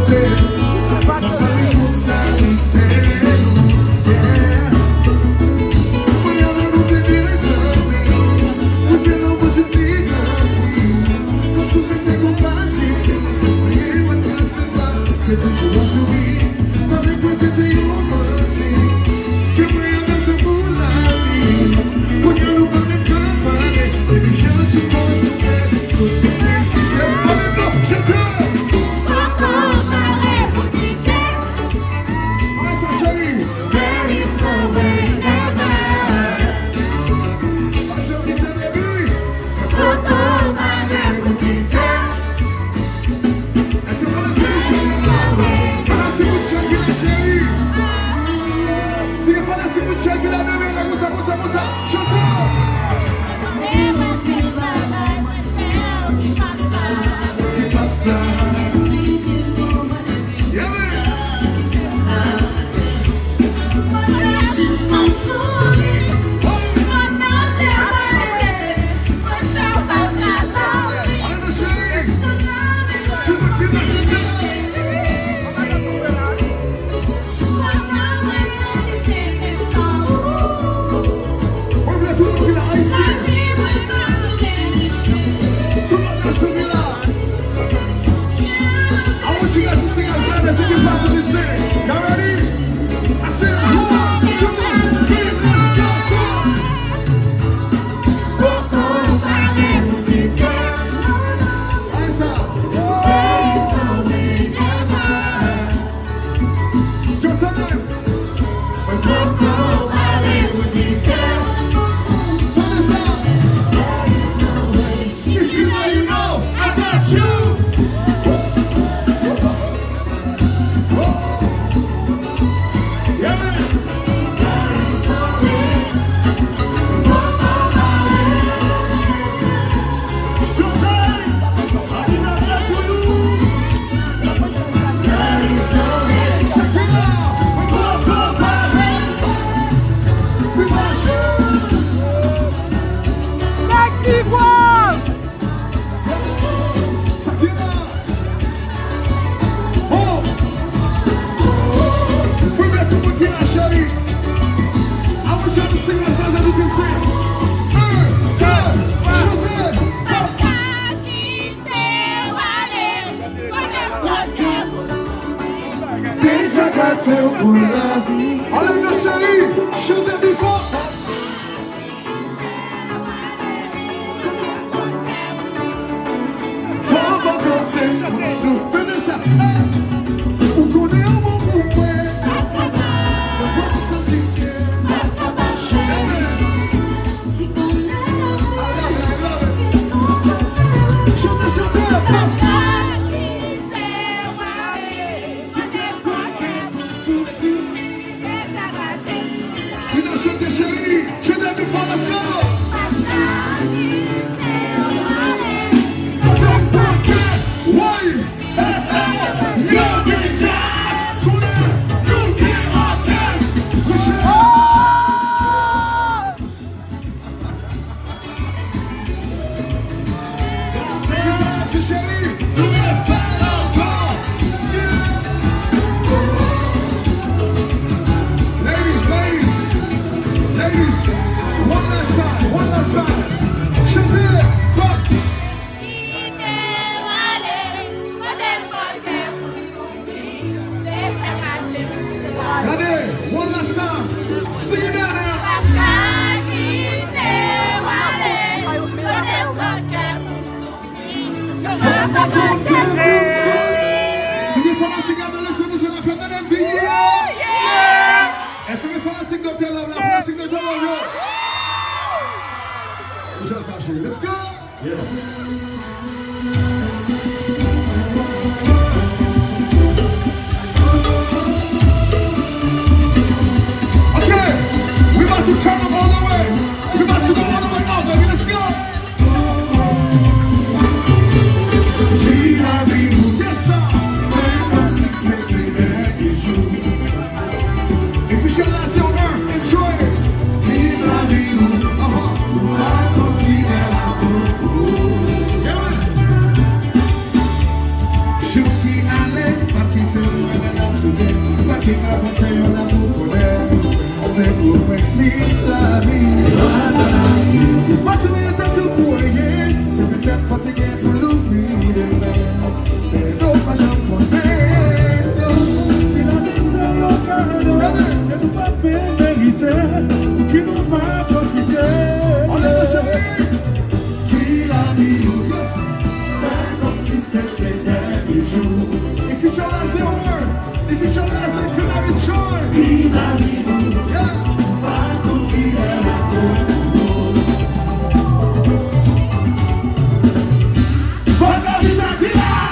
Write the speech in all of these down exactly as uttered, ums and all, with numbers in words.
Pran responsabilite nou, yeah. Mwen avè nou se de mezanmi. Mwen se nan manje pi grandi. Fòs ou se te konpase, de mezanmi, pa trase pa. Se toujou yon souri. Avèk mwen se te yon manti. Ke mwen avè w se pou lavi. Kounye a nou pa menm ka pale. Se deja sou kòz nou pèdi tout konplisite. Ann nou chante. Poko pale pou kite. Ann sa cheri. There is no way ever. Pa janm kite, baby. Poko pale pou kite. Èske fanatik Michel la? Fanatik Michel ki la, cheri? Si gen fanatik Michel ki la, leve men konsa, konsa, konsa. Chante! Ki pa sa? Yeah, man! Ann cheri! Tout moun ki nan chante. Mwen vle tout moun ki la, Ayisyen. Tout moun nan souri la. I want you guys to sing as loud as you can possibly sing. Y'all ready? I said one, two, three, let's go, sir. Poko pale pou kite. Ayisa. There is no way ever. Showtime. Mwen poko pale pou kite. Tande sa. There is no way. If you know, you know, I got you. Yeah, man. Jose, happy birthday to you. Check it out. Sebastian. Active World. Sa ki la? Oh! Premye tout moun ki la, cheri. I want y'all to sing as loud as you can sing. Un, deux, chante. Deja gate w pou lavi. Ale non, cheri, chante pi fò. Fò mwen konte pou sou. Tande sa. Hey! Ou konnen ou bon pou mwen. Mwen pa santi ke. Hey! I love it, I love it. Chante, chante. Si n ap chante, cheri, chante pi fò, let's go! Chante, woy! Hey, hey! Yo, gen djaz! Tounen! Nou gen òkès! Michel! Ladies, ladies, ladies, one last time, one last time. Chante, back. Gade, one last time. Sing it down now. Fanatik Doktè Love, lèse mwen jwenn la fèt nan di yeah! Èske gen fanatik Doktè Love la? Fanatik Doktè Love, yo! Jan sa cheri. Let's go! Yeah. Okay, we about to turn up all the way. We about to go all the way up, baby. Let's go. Viv lavi nou, yes, sir. Fè kòmsi se te dènye jou. If we shall last on earth, enjoy it. Viv lavi nou, aha. Ou pa konn kilè l ap bon pou ou. Avanse yon lavi w konnen, se pou prensip lavi. Se pa pati. Ou pa sou rezo sou pou anyen, se petèt fatige pou louvri demen. Men nou pa janm konnen, non. Si lavi se yon kado, e nou pa peye mizè, pou ki nou pa pwofite. Ki lavi nou, yes. Fè kòmsi se te dènye jou. If you shall ask the word, if you shall ask the tonight in joy. Yeah. Bon lavi sa ki la.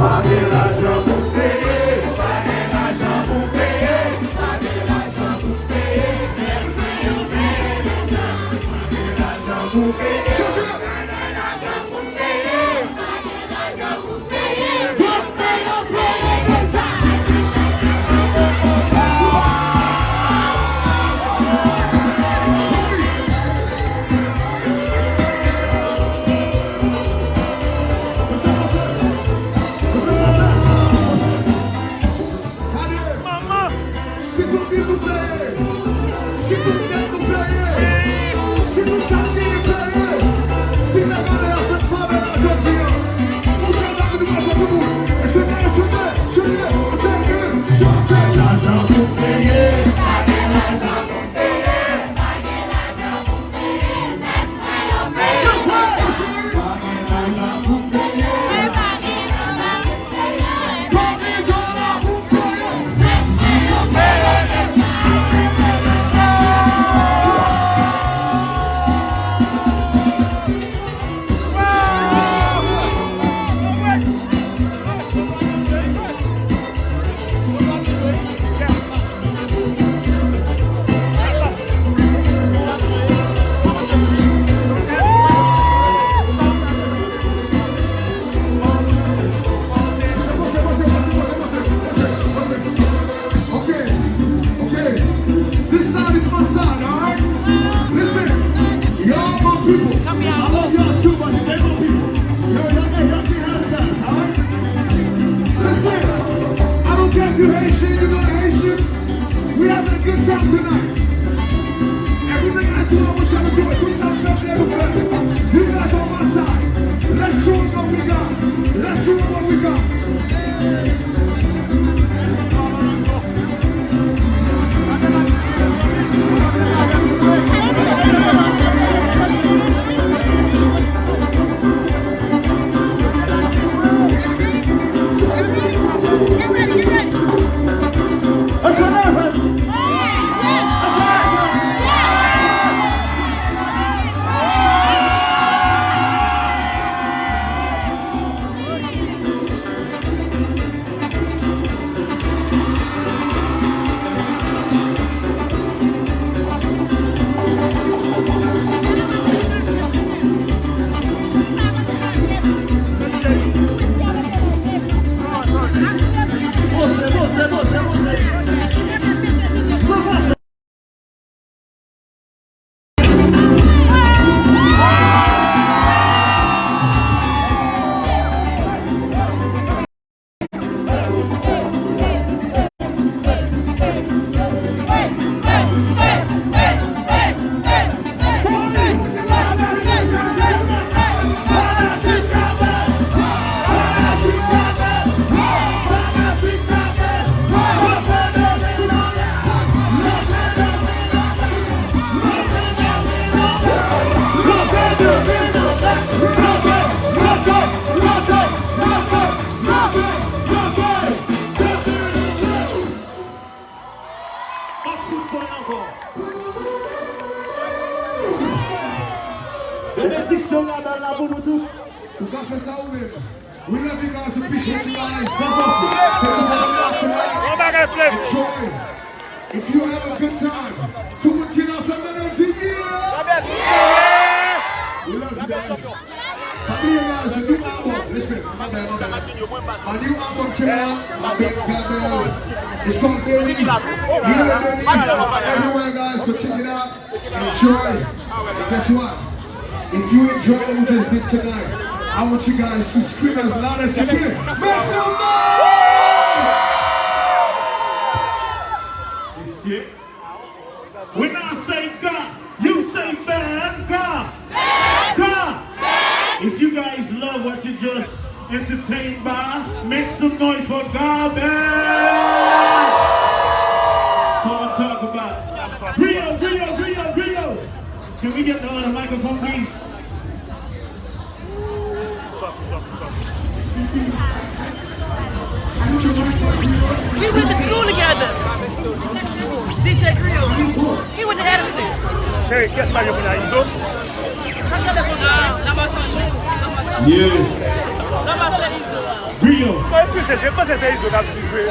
Pa gen lajan pou peye, pa gen lajan pou peye, pa gen lajan pou peye. Gade, manman, si tout bil nou peye, si tout dèt nou peye, si tout sa n genyen peye, si Lebalè a fè n favè la jodi a, yon sèl bagay nou pral fè tout moun, èske n pral chante, chante, chante, chante. Lajan pou peye, pa gen lajan pou peye, pa gen lajan pou peye. Okay, okay. This side is my side, alright? Listen, y'all my people. I love y'all too, but they my people. Yo, y'all can't, y'all can't have this ass, alright? Listen, I don't care if you Haitian, you not Haitian. We having a good time tonight. Everything I do, I want y'all to do it. Tout sa m fè, m vle nou fè. You guys on my side. Let's show 'em what we got. Let's show 'em what we got. Mwen fout fò ankò. Benediksyon Gabèl la pou nou tout. Ou ka fè sa ou menm. We love you guys, appreciate you guys. San fòse. Thank you for coming out tonight. Enjoy. If you have a good time, tout moun ki la fè mennaj di yeah. We love you guys. Pa bliye, guys, the new album. Listen, my bad, my bad. My new album came out. My baby Gabèl. It's called Baby. You know Baby. It's everywhere, guys. Go check it out. Enjoy. And guess what? If you enjoy what we just did tonight, I want you guys to scream as loud as you can. Make some noise! Mesye. When I say God, you say bad God. God. If you guys love what you just entertained by, make some noise for God. That's what I'm talking about. Griot, Griot, Griot, Griot. Can we get the other microphone, please? We went to school together. D J Griot. He went to Edison. Hey, kiyès sa yo pou la Izo? Yeah. Griyo. Mwen eskize, je panse se Izo k ap jwe.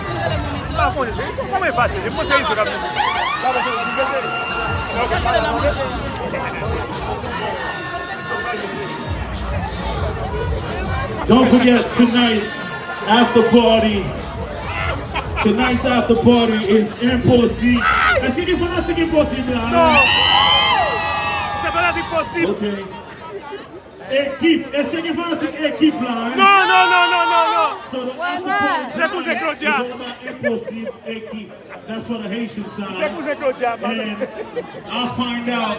Pa fon, je kòman e pase, je panse se Izo k ap jwe. Don't forget tonight after party. Tonight's after party is Impossible. Èske gen fanatik Impossible la? Non! Se fanatik posib! Ok. Ekip. Èske gen fanatik ekip la? Non, non, non, non, non, non! So the after party Se kouzen Claudia. is all about Impossible ekip. That's for the Haitian side. Se kouzen Claudia. And I'll find out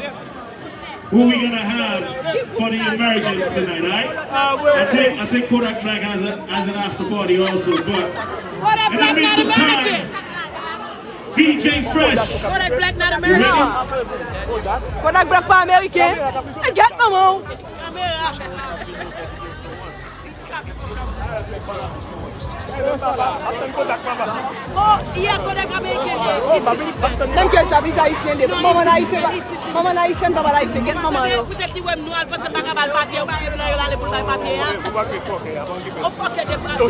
who we gonna have for the Americans tonight, alright? Ah, I ouais. take I take Kodak Black as a as an after party also, but Kodak in the Black midst nan of time, American. D J Fresh. Kodak Black nan American. Kodak Black pa American. Gèt manman w. Kamera. Oh, yeah, Kodak American. Isit li fèt. Menm ke sa, pita ayisyen de. Manman ayisyen, manman ayisyen, papa ayisyen. Gèt manman yo. Poutèt li wè m nwa, l panse m pa ka ba l papye, ou pa gen blan yo l ale pou l bay papye a. Ou fòkè de papye.